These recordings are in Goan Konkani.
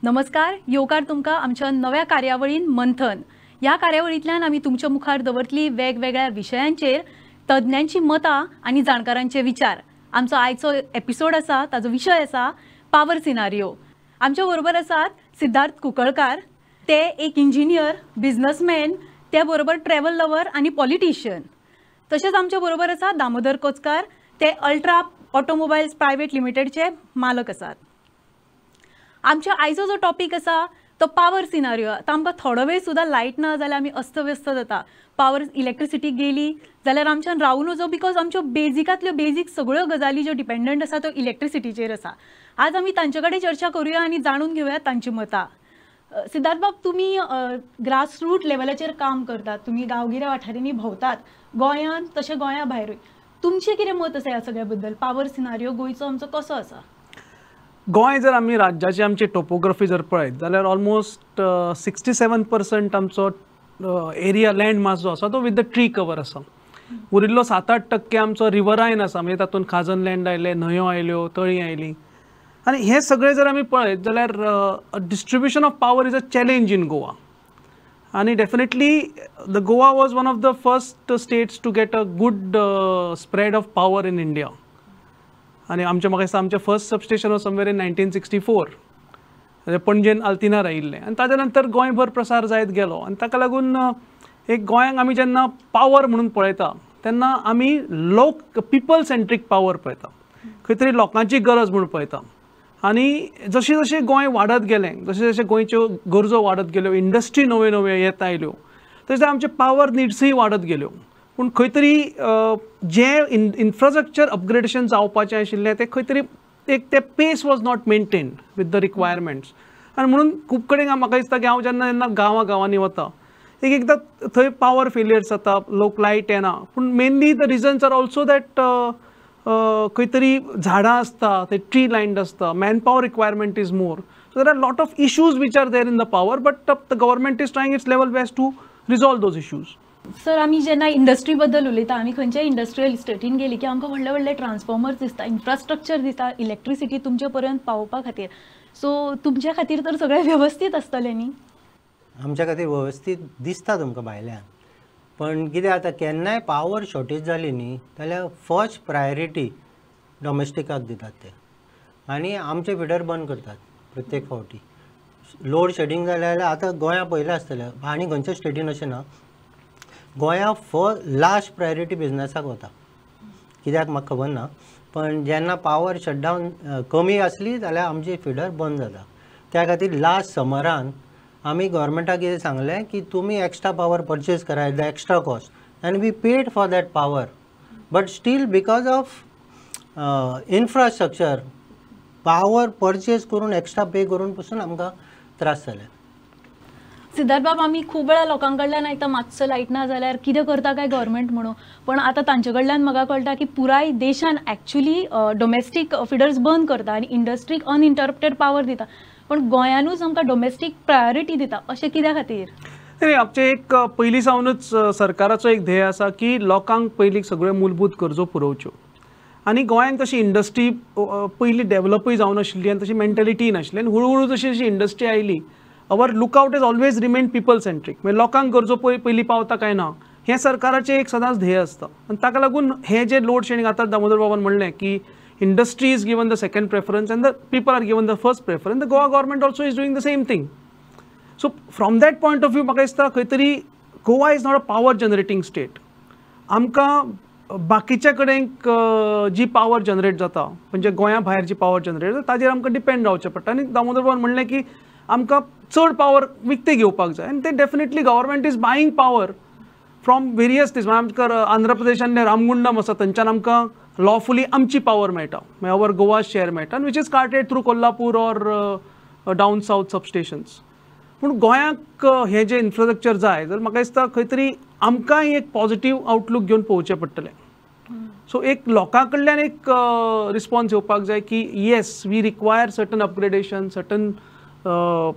नमस्कार, येवकार तुमकां आमच्या नव्या कार्यावळीन मंथन. ह्या कार्यावळींतल्यान आमी तुमच्या मुखार दवरतली वेगवेगळ्या विशयांचेर तज्ञांची मतां आनी जाणकारांचे विचार. आमचो आयचो एपिसोड आसा ताजो विशय आसा पावर सिनारियो. आमच्या बरोबर आसात सिद्धार्थ कुंकळकार. ते एक इंजिनियर, बिजनसमॅन, त्या बरोबर ट्रॅवल लवर आनी पॉलिटिशियन. तशेंच आमच्या बरोबर आसा दामोदर कोचकार. ते अल्ट्रा ऑटोमोबायल्स प्रायवेट लिमिटेडचे मालक आसात. आमच्या आयचो जो टॉपीक आसा तो पावर सिनारियो. आतां आमकां थोडो वेळ सुद्दां लायट ना जाल्यार आमी अस्तव्यस्त जाता. पावर इलेक्ट्रिसिटी गेली जाल्यार आमच्यान रावूं नजो, because आमच्यो बेजिकांतल्यो बेजीक सगळ्यो गजाली ज्यो डिपेंडंट आसा त्यो इलेक्ट्रिसिटीचेर आसा. आज आमी तांचे कडेन चर्चा करुया आनी जाणून घेवया तांची मतां. सिद्धार्थ बाब, तुमी ग्रासरूट लेवलाचेर काम करतात, तुमी गांवगिऱ्या वाठारांनी भोंवतात, गोंयांत तशें गोंया भायरूय. तुमचें कितें मत आसा ह्या सगळ्या बद्दल? पावर सिनारियो गोंयचो आमचो कसो आसा? गोंय जर आमी राज्याची आमची टोपोग्राफी जर पळयत जाल्यार ऑलमोस्ट 67% आमचो एरिया लँड मास जो आसा तो विथ the tree cover आसा. उरिल्लो 7-8% आमचो रिवरायन आसा, म्हणजे तातूंत खाजन लँड आयलें, न्हंयो आयल्यो, तळीं आयलीं. आनी हें सगळें जर आमी पळयत जाल्यार distribution of power is a challenge in Goa. आनी definitely the Goa was one of the first states to get a good spread of power in India. आनी आमचें म्हाका दिसता आमचें first substation was somewhere in 1964, पणजेन आल्तिनार आयिल्लें. आनी ताच्या नंतर गोंयभर प्रसार जायत गेलो. आनी ताका लागून एक गोंयांक आमी जेन्ना पावर म्हणून पळयता तेन्ना आमी लोक पिपल सेंट्रीक पावर पळयता, खंय तरी लोकांची गरज म्हूण पळयता. आनी जशें जशें गोंय वाडत गेलें, जशें जशें गोंयच्यो गरजो वाडत गेल्यो, इंडस्ट्री नव्यो नव्यो येत आयल्यो, तशें आमचे पावर निड्सूय वाडत गेल्यो. पूण खंय तरी जें इन्फ्रास्ट्रक्चर अपग्रेडेशन जावपाचें आशिल्लें तें खंय तरी एक तें pace was not maintained with the requirements. आनी म्हणून खूब कडेन म्हाका दिसता की हांव जेन्ना जेन्ना गांवां गांवांनी वता एक एकदां थंय पावर फेलियर्स जाता, लोक लायट येना. पूण mainly the reasons are also that खंय तरी झाडां आसता, थंय ट्री लायन्ड आसता, man power requirement is more. So there are lot of issues which are there in the power, but the government is trying its level best to resolve those issues. Sir, आमी जेन्ना इंडस्ट्री बद्दल उलयता, आमी खंयच्याय इंडस्ट्रियल इस्टेटीन गेली की आमकां व्हडले व्हडले ट्रान्सफॉर्मर्स दिसता, इन्फ्रास्ट्रक्चर दिसता इलेक्ट्रिसिटी तुमचे पर्यंत पावोवपा खातीर. सो तुमच्या खातीर तर सगळें वेवस्थीत आसतलें न्ही? आमच्या खातीर वेवस्थीत दिसता तुमकां भायल्यान, पण कितें जाता केन्नाय पावर शॉर्टेज जाली न्ही जाल्यार फर्स्ट प्रायोरिटी डॉमेस्टिकाक दितात ते, आनी आमचे फिडर बंद करतात प्रत्येक फावटी. लोड शेडींग जालें जाल्यार आतां गोंया पयलें आसतलें, आनी खंयच्या स्टेटीन अशें ना. गोंया लास्ट प्रायोरिटी बिजनसाक वता, कित्याक म्हाका खबर ना, पण जेन्ना पावर शटडावन कमी आसली जाल्यार आमची फिडर बंद जाता. त्या खातीर लास्ट समरान आमी गव्हर्मेंटाक कितें सांगलें की तुमी एक्स्ट्रा पावर परचेज करा at the extra cost, and we paid for that power, but still because of infrastructure power purchase करून एक्स्ट्रा पे करून पसून आमकां त्रास जाले. सिद्धार्थ बाब, आमी खूब वेळा लोकां कडल्यान आयकता मातसो लायट ना जाल्यार कितें करता काय गव्हर्मेंट म्हणून, पण आतां तांचे कडल्यान म्हाका कळटा की पुराय देशान एक्चुली डोमेस्टीक फिडर्स बंद करता आनी इंडस्ट्रीक अनइंटरप्टेड पावर दिता, पण गोंयानूच आमकां डोमेस्टीक प्रायोरिटी दिता, अशें कित्या खातीर? नाही, आमचें एक पयलीं सावनूच सरकाराचो एक ध्येय आसा की लोकांक पयलीं सगळ्यो मूलभूत गरजो पुरोवच्यो. आनी गोंयांत तशी इंडस्ट्री पयलीं डेवलपूय जावनाशिल्ली आनी तशी मेंटेलिटीय नाशिल्ली. आनी हळू हळू जशी जशी इंडस्ट्री आयली, our lookout is always remain people centric, म्हणजे लोकांक गरजो पयलीं पावता काय ना हें सरकाराचें एक सदांच ध्येय आसता. आनी ताका लागून हें जें लोड शेडींग आतां दामोदर बाबान म्हणलें की industry is given the second preference and the people are given the first preference, the Goa government also is doing the same thing. So from that point of view म्हाका दिसता खंय तरी Goa is not a power generating state. आमकां बाकीच्या कडेन जी पावर जनरेट जाता, म्हणजे गोंया भायर जी पावर जनरेट जाता ताजेर आमकां डिपेंड रावचें पडटा. आनी दामोदर बाबान म्हणलें की आमकां चड पावर विकते घेवपाक जाय, आनी ते definitely government is buying power from various things. आमकां आंध्र प्रदेशांतलें रामगुंडम आसा, थंयच्यान आमकां लॉफुली आमची पावर मेळटा, मागीर our Goa share मेळटा, which is carted through Kolhapur or down south substations. पूण गोंयाक हें जें इन्फ्रास्ट्रक्चर जाय जाल्यार म्हाका दिसता खंय तरी आमकांय एक पॉजिटीव आवटलूक घेवन पळोवचें पडटलें. सो एक लोकां कडल्यान एक रिस्पॉन्स येवपाक जाय की yes, we require certain upgradation, certain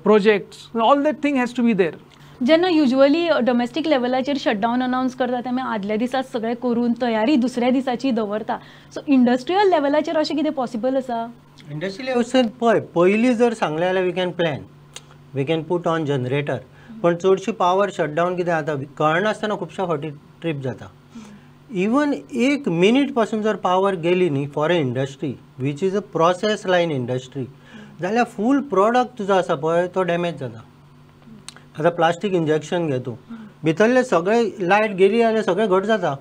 projects, all that thing has to be there. जेन्ना युजली डोमेस्टीक लेवलाचेर शटडावन अनावन्स करता तेन्ना आदल्या दिसा सगळें करून तयारी दुसऱ्या दिसाची दवरता. सो इंडस्ट्रियल लेवलाचेर अशें कितें पॉसिबल आसा? इंडस्ट्रियल लेवल पळय पयलीं जर सांगलें जाल्यार we can plan, we can put on generator. पण चडशी पावर शटडावन कितें जाता कळनासतना खुबश्या फावटी ट्रीप जाता. इवन एक मिनीट पासून जर पावर गेली न्ही for a industry which is a process line industry जाल्यार फूल प्रोडक्ट तुजो आसा पळय तो डॅमेज जाता. आतां प्लास्टीक इंजेक्शन घे तूं, भितरले सगळे लायट गेली जाल्यार सगळें घट जाता.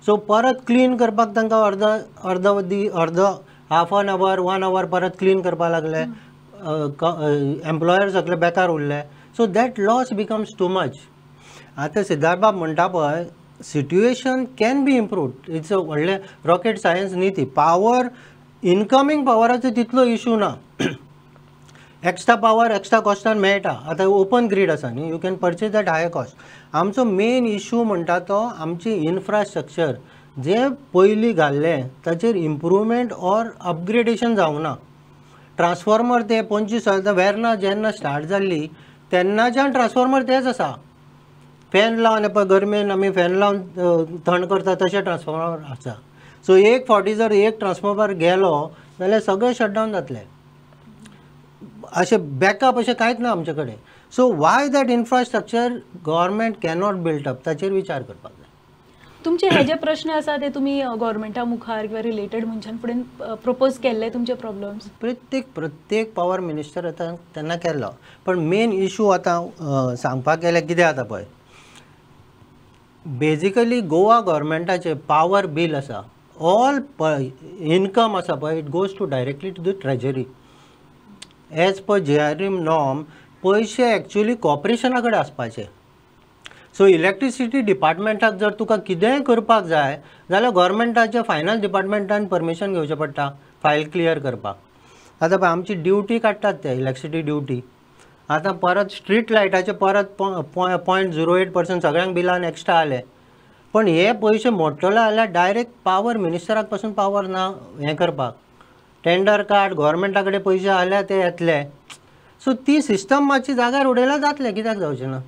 सो परत क्लीन करपाक तांकां अर्दो अर्दो अर्दो हाफ एन our 1 our परत क्लीन करपाक लागले, एम्प्लॉयर सगळे बेकार उरले. So that loss becomes too much. आतां सिद्धार्थ बाब म्हणटा पळय situation can be improved, it's a व्हडलें रॉकेट सायन्स न्ही ती. पावर इनकमींग पावराचो तितलो इशू ना, एक्स्ट्रा पावर एक्स्ट्रा कॉस्टान मेळटा. आतां ओपन ग्रीड आसा न्ही, you can purchase at higher cost. आमचो मेन इशू म्हणटा तो आमची इन्फ्रास्ट्रक्चर जें पयलीं घाल्लें ताचेर इम्प्रूवमेंट ऑर अपग्रेडेशन जावंक ना. ट्रान्सफॉर्मर ते 25 वर्सां वेर्ना जेन्ना स्टार्ट जाल्ली तेन्नाच्यान ट्रान्सफॉर्मर तेच आसा. फॅन लावन पळय गरमेन आमी फॅन लावन थंड करता तशें ट्रान्सफॉर्मर आसा. सो एक फावटी जर एक ट्रान्सफॉर्मर गेलो जाल्यार सगळें शटडावन जातलें. अशें बॅकअप अशें कांयच ना आमचे कडेन. So why that infrastructure government cannot build up ताचेर विचार करपाक जाय. तुमचे हे जे प्रश्न आसा ते तुमी गव्हर्मेंटा मुखार किंवा रिलेटेड मनशां फुडें प्रपोज केल्ले तुमचे प्रॉब्लम्स? प्रत्येक प्रत्येक पावर मिनिस्टर आतां तेन्ना केल्लो. पण मेन इशू आतां सांगपाक गेल्यार कितें जाता पळय, बेजिकली गोवा गव्हर्मेंटाचें पावर बील आसा, ऑल इनकम आसा पळय it goes to directly to the treasury. As per GRM norm पयशे एक्चुअली कॉर्पोरेशना कडेन आसपाचे. सो इलेक्ट्रिसिटी डिपार्टमेंटाक जर तुका कितेंय करपाक जाय जाल्यार गव्हर्मेंटाच्या फायनान्स डिपार्टमेंटान परमिशन घेवचें पडटा फायल क्लियर करपाक. आतां पळय आमची ड्युटी काडटात ते इलेक्ट्रिसिटी ड्युटी. आतां परत स्ट्रीट लायटाचे परत 0.08% सगळ्यांक बिलान एक्स्ट्रा आले. पण हे पयशे मोडटले जाल्यार डायरेक्ट पावर मिनिस्टराक पासून पावर ना हें करपाक. टेंडर काड, गव्हर्मेंटा कडेन पयशे आल्या ते येतले. सो ती सिस्टम मातशी जाग्यार उडयल्यार जातलें, कित्याक जावचें ना?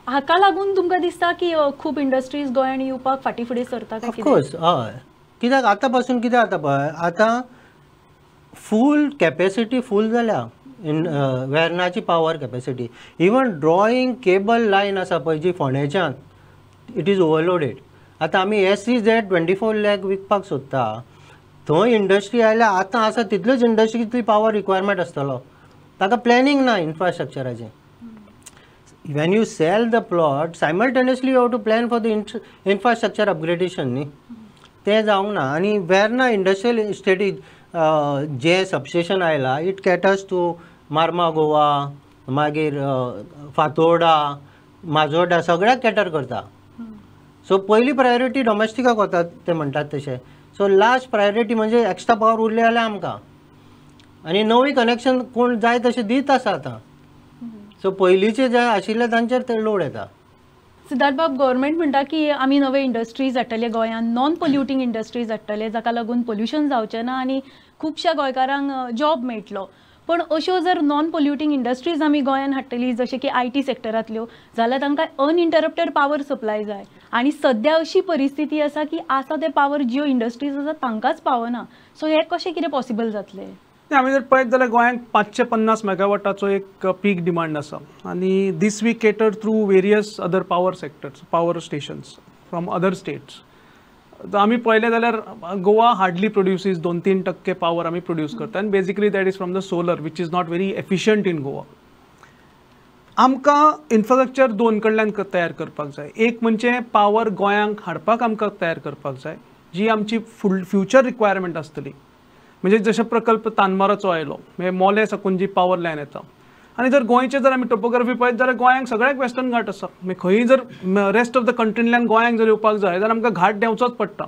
हाका लागून तुमकां दिसता की खूब इंडस्ट्रीज गोंयांत येवपाक फाटीं फुडें सरता काय कितें? ऑफकोर्स हय, कित्याक आतां पासून कितें जाता पळय, आतां फूल कॅपेसिटी फूल जाल्या in वेर्नाची power capacity. Even drawing cable line आसा पळय जी फोंडेच्यान, it is overloaded. आतां आमी SEZ 24 lakh विकपाक सोदता, थंय इंडस्ट्री आयल्या आतां आसा तितल्योच इंडस्ट्री पावर रिक्वायरमेंट आसतलो. ताका प्लॅनिंग ना इन्फ्रास्ट्रक्चराचें. When you sell the plot simultaneously you have to plan for the infrastructure upgradation न्ही, तें जावंक ना. आनी वेर्ना इंडस्ट्रियल इस्टेटीक जें सबस्टेशन आयलां it caters to Marmagoa, मागीर फातोर्डा, माजोर्डा सगळ्याक कॅटर करता. सो पयली प्रायोरिटी डोमेस्टिकाक वता ते म्हणटात तशें. सो लास्ट प्रायोरिटी म्हणजे एक्स्ट्रा पावर उरले जाल्यार आमकां आनी नवी कनेक्शन कोण जाय तशें दीत आसा आतां. सो पयलींचे जे आशिल्ले तांचेर ते लोड येता. सिद्धार्थ बाब, गव्हर्मेंट म्हणटा की आमी नवे इंडस्ट्रीज हाडटले गोंयांत, नॉन पोल्युटींग इंडस्ट्रीज हाडटले जाका लागून पोल्युशन जावचें ना आनी खुबश्या गोंयकारांक जॉब मेळटलो. पण अश्यो जर नॉन पोल्युटींग इंडस्ट्रीज आमी गोंयांत हाडटली जशें की IT सेक्टरांतल्यो जाल्यार तांकां अनइंटरप्टेड पावर सप्लाय जाय. आनी सद्या अशी परिस्थिती आसा की आसा ते पावर ज्यो इंडस्ट्रीज आसा तांकांच पावना. सो हें कशें कितें पॉसिबल जातलें? आमी जर पळयत जाल्यार गोंयांत 550 मेगावॉटाचो एक पीक डिमांड आसा आनी this we cater through various other power sectors, power stations from other states. आमी पळयलें जाल्यार गोवा हार्डली प्रोड्युसीस 2-3% पावर आमी प्रोड्यूस करता आनी basically that is from the solar which is not very efficient in Goa. आमकां इन्फ्रास्ट्रक्चर दोन कडल्यान तयार करपाक जाय. एक म्हणजे पावर गोंयांक हाडपाक आमकां तयार करपाक जाय जी आमची फुल फ्युचर रिक्वायरमेंट आसतली. म्हणजे जशें प्रकल्प तानमाराचो आयलो, म्हणजे मोले साकून जी पावर लायन येता. आनी जर गोंयचें जर आमी टोपोग्राफी पळयत जाल्यार गोंयांक सगळ्याक वेस्टर्न घाट आसा. मागीर खंयी जर रेस्ट ऑफ the कंट्रींतल्यान गोंयांक जर येवपाक जाय जाल्यार आमकां घाट देंवचोच पडटा.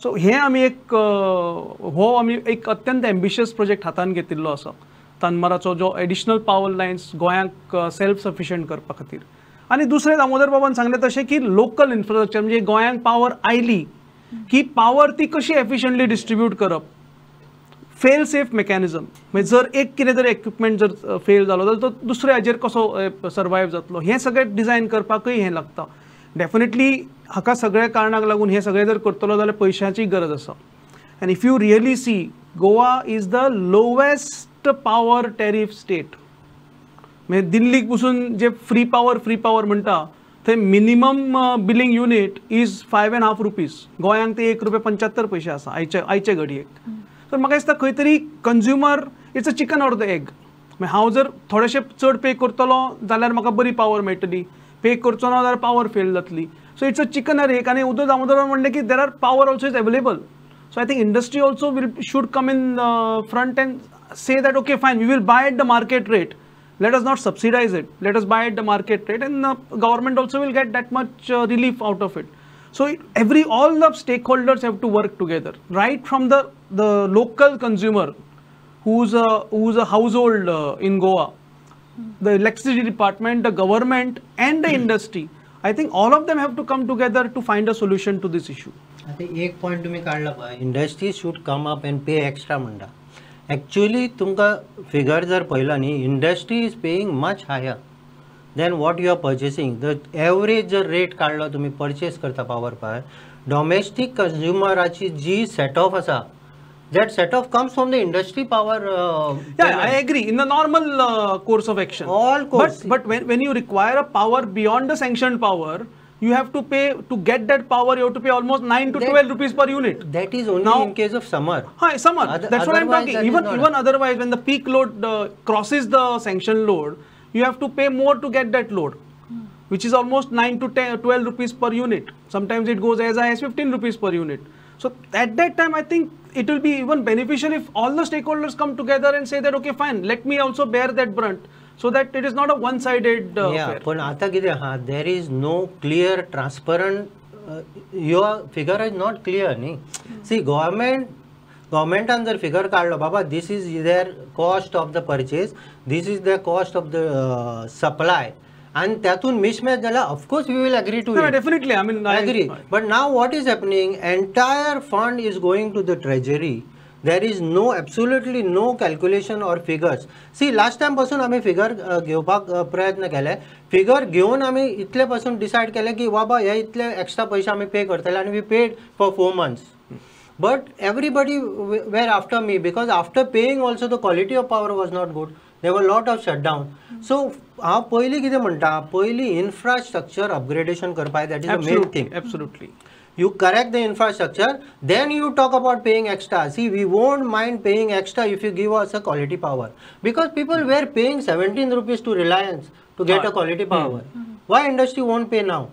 सो हें आमी एक हो आमी एक अत्यंत एम्बिशियस प्रोजेक्ट हातान घेतिल्लो आसा तानमाराचो, जो एडिशनल पावर लायन्स गोंयांक सेल्फ सफिशियंट करपा खातीर. आनी दुसरें दामोदर बाबान सांगलें तशें की लोकल इन्फ्रास्ट्रक्चर म्हणजे गोंयांक पावर आयली की पावर ती कशी एफिशियंटली डिस्ट्रिब्यूट करप फेल सेफ मेकॅनिजम, म्हणजे जर एक कितें तरी इक्विपमेंट जर फेल जालो जाल्यार तो दुसऱ्या हाजेर कसो सर्वायव जातलो, हें सगळें डिजायन करपाकूय हें लागता. डेफिनेटली हाका सगळ्या कारणाक लागून हें सगळें जर करतलो जाल्यार पयशांची गरज आसा. And if you really see, Goa is the lowest power tariff state. म्हणजे दिल्लीक पसून जे फ्री पावर म्हणटा थंय minimum billing unit is 5.5 rupees, गोंयांक ते 1.75 रुपये आसा आयचे घडयेक. सो म्हाका दिसता खंय तरी consumer, it's a chicken or the egg. मागीर हांव जर थोडेशे चड पे करतलो जाल्यार म्हाका बरी पावर मेळटली, पे करचो ना जाल्यार पावर फेल जातली. So it's a chicken or egg. आनी उद्धव दामोदरान म्हणलें की there are power also is available. So I think industry also will should come in front and say that okay fine, we will buy at the market rate, let us not subsidize it, let us buy at the market rate, and the government also will get that much relief out of it. So every all the stakeholders have to work together, right from the local consumer who's a household in Goa, the electricity department, the government and the industry. I think all of them have to come together to find a solution to this issue. आता एक पॉयंट तुमी काडला पळय, industry should come up and pay extra म्हणटा. एक्चुअली तुमकां फिगर जर पळयलो न्ही, industry is paying much higher than what you are purchasing. The average जर रेट काडलो तुमी परचेस करता पावर पळय, डॉमेस्टीक कंज्युमराची जी सेट ऑफ आसा, that set off comes from the industry power. Yeah, I agree. In the normal course of action. All course. But when you require a power beyond the sanctioned power, you have to pay, to get that power, you have to pay almost 9 to 12 rupees per unit. That is only now, in case of summer. Hi, summer. That's what I'm talking. Even otherwise, when the peak load crosses the sanctioned load, you have to pay more to get that load, which is almost 9 to 10, 12 rupees per unit. Sometimes it goes as high as 15 rupees per unit. So at that time, I think it will be even beneficial if all the stakeholders come together and say that, okay, fine, let me also bear that brunt, so that it is not a one-sided affair. पण आता कितें आहा, there is no clear, transparent, your figure is not clear न्ही. सी गव्हर्मेंट गव्हर्मेंटान जर फिगर काडलो, बाबा this is their cost of the purchase, this is the cost of the supply, आनी त्यातून मिसमॅच जाल्यार of course we will agree to No, definitely. I mean, I agree. But now what is happening, entire fund is going to the treasury. There is no, absolutely no calculation or figures. See, last time पासून आमी फिगर घेवपाक प्रयत्न केले. फिगर घेवन आमी इतले पासून डिसायड केले की बाबा हे इतले एक्स्ट्रा पयशे आमी पे करतले, आनी we paid for 4 months. But everybody were after me, because after paying also the quality of power was not good. There were lot of shutdown. So हांव पयलीं कितें म्हणटा, पयलीं इन्फ्रास्ट्रक्चर अपग्रेडेशन करपाक, that is the main thing. Absolutely. You correct the infrastructure, then you talk about paying extra. See, we won't mind paying extra if you give us a quality power. Because people were paying 17 rupees to Reliance to get a quality power. Why industry won't pay now?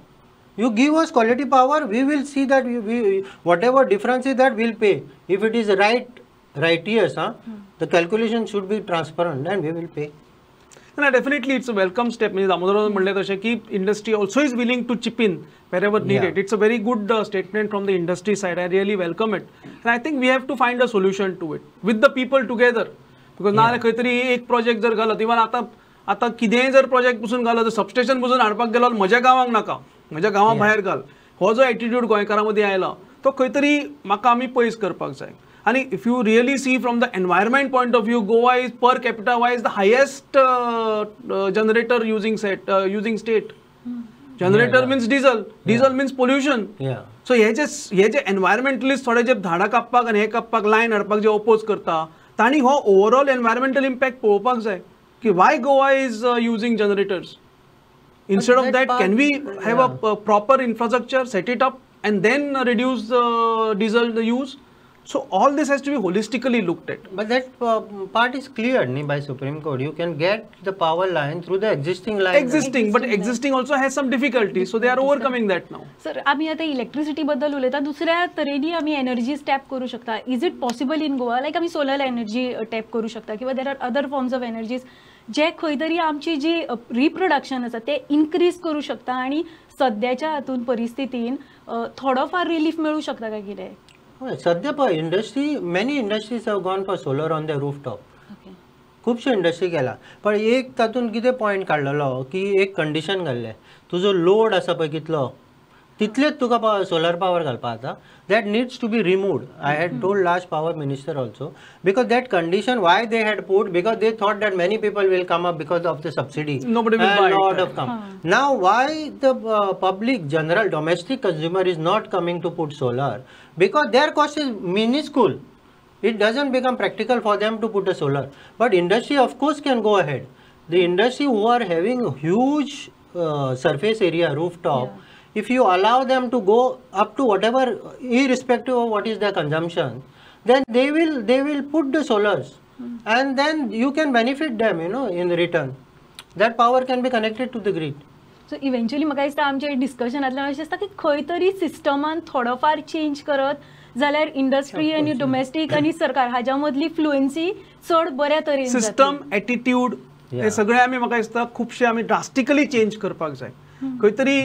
You give us quality power, we will see that we whatever difference is that we'll pay. If it is right, righteous, huh? The calculation should be transparent, then we will pay. No, definitely it's a welcome step. म्हणजे दामोदरान म्हणलें तशें की industry also is willing to chip in wherever needed. It's a very good statement from the industry side. I really welcome it. And I think we have to find a solution to it with the people together. Because नाजाल्यार खंय तरी एक प्रोजेक्ट जर घालत, इवन आतां आतां कितेंय जर प्रोजेक्ट पसून घालत, सबस्टेशन पसून हाडपाक गेलो, म्हज्या गांवांक नाका, म्हज्या गांवा भायर घाल, हो जो एटिट्यूड गोंयकारां मदीं आयला तो खंय तरी म्हाका आमी पयस करपाक जाय. आनी if you really see from the environment point of view, Goa is per capita wise the highest generator using set using state. Generator means diesel, diesel means pollution. So हे जे एनवायरमेंटलिस्ट थोडे जे झाडां कापपाक आनी हे कापपाक, लायन हाडपाक जे ओपोज करता, तांणी हो ओवरऑल एनवायरमेंटल इम्पॅक्ट पळोवपाक जाय की why Goa is using generators. Instead of that, can we have a proper infrastructure, set it up and then reduce diesel use? So all this has to be holistically looked at. But that part is cleared by Supreme Court. You can get the power line through the existing line. Existing, but existing also has some difficulties. So they are overcoming that now. Sir, आमी आतां इलेक्ट्रिसिटी बद्दल उलयता, दुसऱ्या तरेनी आमी एनर्जीज टॅप करूं शकता. Is it possible in Goa? Like आमी सोलर एनर्जी टॅप करूं शकता किंवा there are other forms of energies जे खंय तरी आमची जी रिप्रोडक्शन आसा ते इनक्रीज करूं शकता आनी सद्याच्या हातून परिस्थितीन थोडो फार रिलीफ मेळूं शकता काय कितें? सद्या पळय, industry, many industries have gone for solar on the rooftop. खुबश्यो इंडस्ट्री केला, पण एक तातूंत कितें पॉयंट काडलेलो की एक कंडिशन घाल्लें, तुजो लोड आसा पळय कितलो, तितलेच तुका सोलर पावर घालपा जाता. That needs to be removed. I had told last power minister also, because that condition why they had put, because they thought that many people will come up because of the subsidy. Nobody will buy lot of come. Now why the public, general domestic consumer is not coming to put solar? Because their cost is minuscule. It doesn't become practical for them to put a solar. But industry of course can go ahead. The industry who are having huge surface area, rooftop, if you allow them to go up to whatever, irrespective of what is their consumption, then they will put the solars, and then you can benefit them, you know, in return. That power can be connected to the grid. So eventually म्हाका दिसता आमच्या डिस्कशनांतल्यान अशें दिसता की खंय तरी सिस्टमान थोडोफार चेंज करत जाल्यार इंडस्ट्री आनी डोमेस्टीक आनी सरकार हाज्या मदली फ्लुएन्सी चड बऱ्या तरेन. सिस्टम, एटिट्यूड, हे सगळे आमी म्हाका दिसता खुबशे आमी ड्रास्टिकली चेंज करपाक जाय. खंय तरी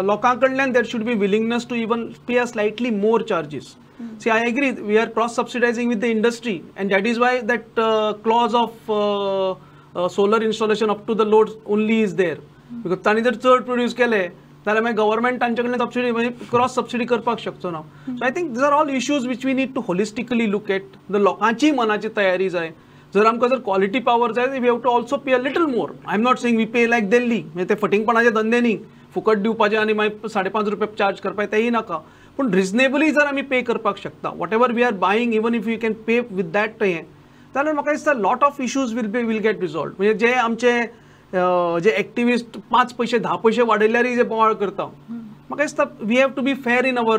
लोकां कडल्यान there should be willingness to even pay a slightly more charges. See, I agree, we are cross subsidising with the industry, and that is why that clause of solar installation up to the load only is there. Because तांणी जर चड प्रोड्यूस केले जाल्यार मागीर गव्हर्मेंट तांचे कडल्यान सबसिडी म्हणजे क्रॉस सबसिडी करपाक शकचो ना. So I think these are all issues which we need to holistically look at. The लोकांची मनाची तयारी जाय. जर आमकां जर क्वॉलिटी पावर जाय, we have to also pay a little more. I am not saying we pay like Delhi, म्हणजे ते फटींगपणाचे धंदे न्ही, फुकट दिवपाचे आनी मागीर 5.5 रुपये चार्ज करपाचे तेय नाका, पूण रिजनेबली जर आमी पे करपाक शकता, whatever we are buying, even if you can pay with that हें, जाल्यार म्हाका दिसता lot of issues will get resolve. म्हणजे जे आमचे जे एक्टिविस्ट 5 पैसे 10 पैसे वाडयल्यारय जे बोवाळ करता, म्हाका दिसता we have to be fair in our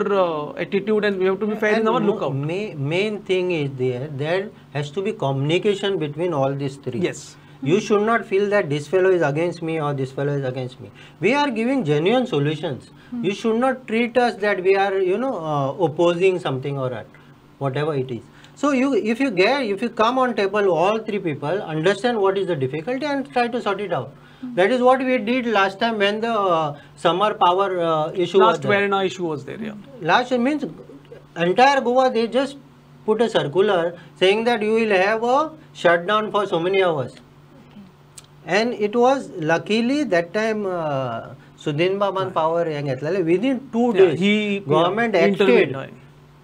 attitude and we have to be fair in our lookout. Main thing is there has to be communication between all these three. Yes. You should not feel that this fellow is against me or this fellow is against me. We are giving genuine solutions. You should not treat us that we are, you know, opposing something or whatever it is. So if you come on table, all three people understand what is the difficulty and try to sort it out. That is what we did last time when the summer power issue was there. Last Verna issue was there, yeah. Last means entire Goa, they just put a circular saying that you will have a shutdown for so many hours. Okay. And it was luckily that time Sudin Baban power within 2 days, government acted.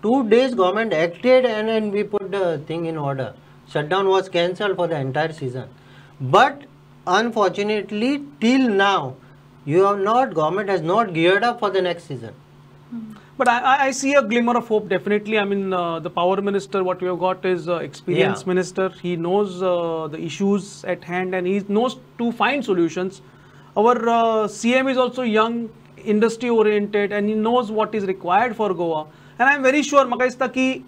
2 days government acted and then we put the thing in order. Shutdown was cancelled for the entire season. But unfortunately, till now, government has not geared up for the next season. But I see a glimmer of hope, definitely. I mean, the power minister, what we have got is experienced minister. He knows the issues at hand and he knows to find solutions. Our CM is also young, industry oriented, and he knows what is required for Goa. And I am very sure, म्हाका दिसता की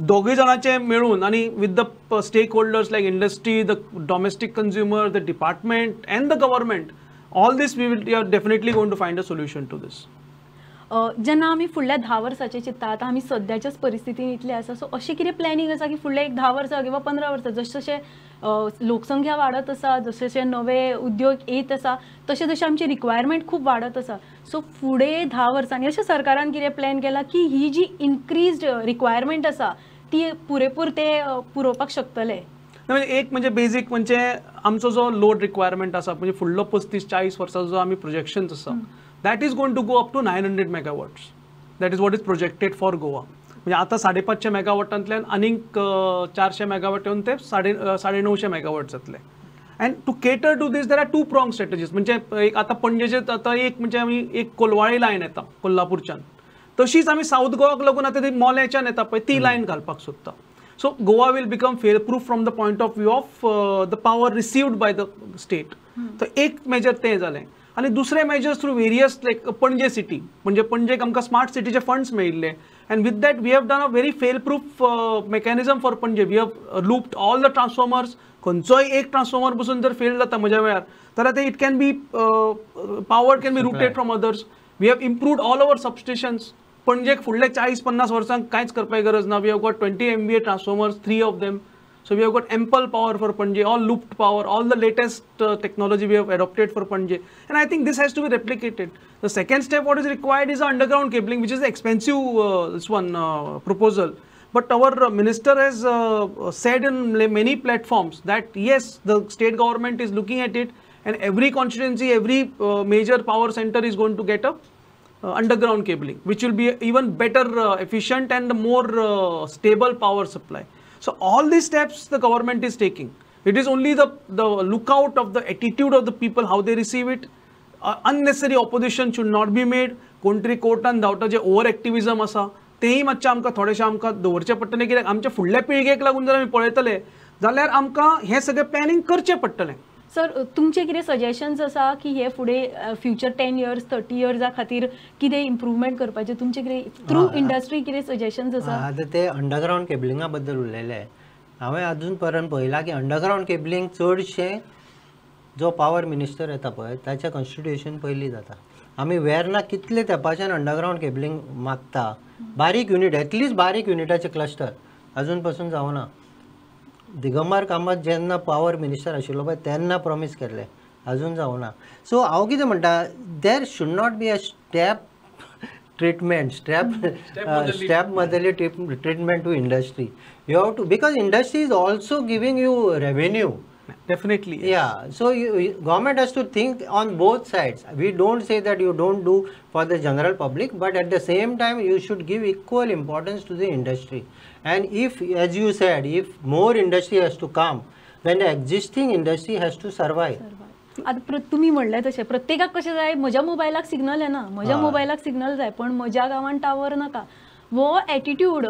दोगूय जाणांचे मेळून आनी with the stakeholders like industry, the domestic consumer, the department and the government, all this we are definitely going to find a solution to this. जेन्ना आमी फुडल्या 10 वर्साचें चिंत्ता, आतां आमी सद्याच्याच परिस्थितीन इतले आसा, सो अशें कितें प्लॅनिंग आसा की फुडल्या एक 10 वर्सां किंवा 15 वर्सां जशें जशें लोकसंख्या वाडत आसा, जशें जशें नवे उद्योग येत आसा, तशें तशें आमची रिक्वायरमेंट खूब वाडत आसा. सो फुडें 10 वर्सांनी अशें सरकारान कितें प्लॅन केलां की ही जी इनक्रीज्ड रिक्वायरमेंट आसा ती पुरेपूर ते पुरोवपाक शकतले? म्हणजे एक म्हणजे बेजीक म्हणजे आमचो जो लोड रिक्वायरमेंट आसा, म्हणजे फुडलो 35-40 वर्सांचो जो आमी प्रोजेक्शन्स आसा, that is going to go up to 900 megawatts. That is what is projected for Goa. म्हणजे आता 550 मेगावॉटांतल्यान आनीक 400 मेगावॉट येवन ते 950 मेगावॉट जातले. And to cater to this there are 2 prong strategies. म्हणजे एक आतां पणजेचे आतां एक म्हणजे आमी एक कोलवाळी लायन येता कोल्हापूरच्यान, तशीच आमी सावथ गोवाक लागून आतां ती मोल्याच्यान येता पळय ती लायन घालपाक सोदता. So Goa will become fail proof from the point of view of the power received by the state. तर एक मेजर तें जालें. आनी दुसरें measures through various like Panaji city, म्हणजे पणजेक आमकां स्मार्ट सिटीचे फंड्स मेळिल्ले, and with that we have done a very fail proof mechanism for Panaji. We have looped all the transformers. खंयचोय एक ट्रान्सफॉर्मर पसून जर फेल जाता म्हज्या वेळार जाल्यार ते it can be power can be routed from others. We have improved all our substations. पणजेक फुडले 40-50 वर्सांक कांयच करपाची गरज ना. We have got 20 MVA transformers, 3 of them. So we have got ample power for Panaji, all looped power, all the latest technology we have adopted for Panaji. And I think this has to be replicated. The second step what is required is underground cabling, which is an expensive proposal. But our minister has said in many platforms that yes, the state government is looking at it, and every constituency, every major power center is going to get a underground cabling, which will be even better efficient and more stable power supply. So all these steps the government is taking. It is only the lookout of the attitude of the people, how they receive it. Unnecessary opposition should not be made. कोण तरी कोर्टान धांवता जे ओवर एक्टिविजम आसा तेंय मातशें आमकां थोडेशें आमकां दवरचें पडटलें, कित्याक आमच्या फुडल्या पिळगेक लागून जर आमी पळयतले जाल्यार आमकां हें सगळें प्लॅनिंग करचें पडटलें. सर, तुमचे कितें सजेशन्स आसा की हे फुडें फ्युचर 10 इयर्स 30 इयर्सा खातीर कितें इम्प्रूवमेंट करपाचें, तुमचे कितें थ्रू इंडस्ट्री कितें सजेशन्स आसा? आतां ते अंडरग्रावंड केबलिंगा बद्दल उलयले, हांवें अजून पर्यंत पळयलां की अंडरग्रावंड केबलिंग चडशें जो पावर मिनिस्टर येता पळय ताच्या कॉन्स्टिट्युशन पयलीं जाता. आमी वेर्ना कितले तेंपाच्यान अंडरग्रावंड केबलिंग मागता, बारीक युनीट, एटलिस्ट बारीक युनिटाचें क्लस्टर अजून पसून जावना. दिगंबर कामत जेन्ना पावर मिनिस्टर आशिल्लो पळय तेन्ना प्रॉमीस केल्लें, अजून जावना. सो हांव कितें म्हणटा, there should not be a step treatment, step motherly treatment to industry. You have to, because industry is also giving you revenue. Definitely. Yes. Yeah. So government has to think on both sides. We don't say that you don't do for the general public, but at the same time you should give equal importance to the industry. And if, as you said, if more industry has to come, then the existing industry has to survive. आतां तुमी म्हणलें तशें प्रत्येकाक कशें जाय, म्हज्या मोबायलाक सिग्नल येना, म्हज्या मोबायलाक सिग्नल जाय, पण म्हज्या गांवान टावर नाका. हो एटिट्यूड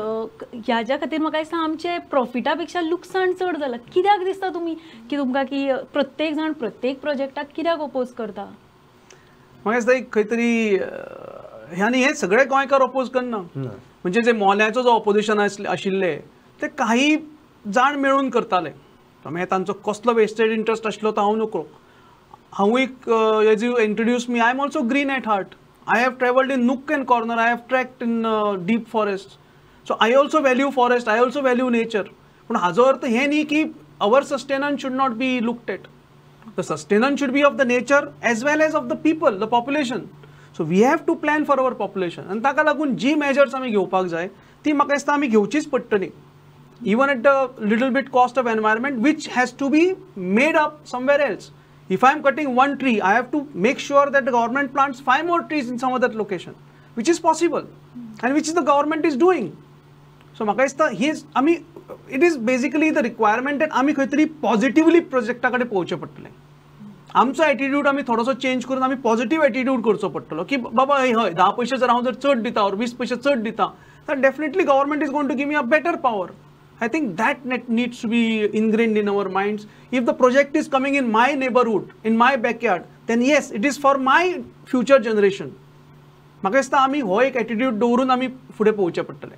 ह्याच्या खातीर म्हाका दिसता आमचे प्रॉफिटा पेक्षा लुकसाण चड जालां. कित्याक दिसता तुमी की तुमकां की प्रत्येक जाण प्रत्येक प्रोजेक्टाक कित्याक ओपोज करता? म्हाका दिसता एक खंय तरी आनी हे सगळे गोंयकार ओपोज करना, म्हणजे जे मोल्याचो जो ऑपोजिशन आशिल्ले ते काही जाण मेळून करताले. मागीर तांचो कसलो वेस्टेड इंट्रस्ट आशिल्लो तो हांव नकळो. हांव एक, as you introduce me, I am also green at heart. I have travelled in nook and corner, I have trekked in deep forest, so I also value forest, I also value nature. पूण हाजो अर्थ हें न्ही की our sustenance should not be looked at. The sustenance should be of the nature as well as of the people, the population. So we have to plan for our population. आनी ताका लागून जी मेजर्स आमी घेवपाक जाय ती म्हाका दिसता आमी घेवचीच पडटली, even at the little bit cost of environment, which has to be made up somewhere else. If I am cutting one tree, I have to make sure that the government plants 5 more trees in some other location, which is possible and which is the government is doing. So म्हाका दिसता ही आमी, it is basically the requirement that आमी खंय तरी पॉझिटिवली प्रोजेक्टा कडेन पळोवचें पडटलें. आमचो एटिट्यूड आमी थोडोसो चेंज करून आमी पॉझिटिव्ह एटिट्यूड करचो पडटलो की बाबा हय 10 पयशे जर हांव जर चड दिता ऑर 20 पयशे चड दिता तर definitely government is going to give me a better power. I think that needs to be ingrained in our minds. If the project is coming in my neighborhood, in my backyard, then yes, it is for my future generation. म्हाका दिसता आमी हो एक एटिट्यूड दवरून आमी फुडें पळोवचें पडटलें.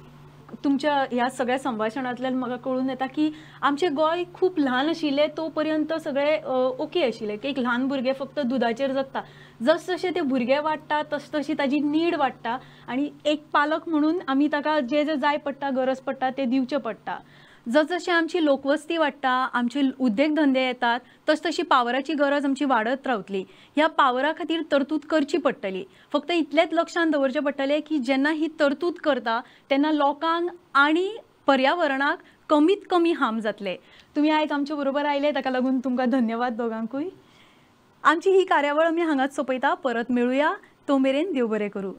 तुमच्या ह्या सगळ्या संभाशणांतल्यान म्हाका कळून येता की आमचें गोंय खूब ल्हान आशिल्लें तो पर्यंत सगळे ओके आशिल्लें की एक ल्हान भुरगें फक्त दुदाचेर जगता, जस जशें ते भुरगे वाडटा तस तशी ताजी नीड वाडटा आनी एक पालक म्हणून आमी ताका जे जे जाय पडटा, गरज पडटा तें दिवचें पडटा. जसजशी आमची लोकवस्ती वाडटा, आमचे उद्देगधंदे येतात, तस तशी पावराची गरज आमची वाडत रावतली. ह्या पावरा खातीर तरतूद करची पडटली. फक्त इतलेंच लक्षांत दवरचें पडटलें की जेन्ना ही तरतूद करता तेन्ना लोकांक आनी पर्यावरणाक कमीत कमी हार्म जातले. तुमी आयज आमचे बरोबर आयले ताका लागून तुमकां धन्यवाद दोगांकूय. आमची ही कार्यावळ आमी हांगाच सोंपयता. परत मेळुया, तो मेरेन देव बरें करूं.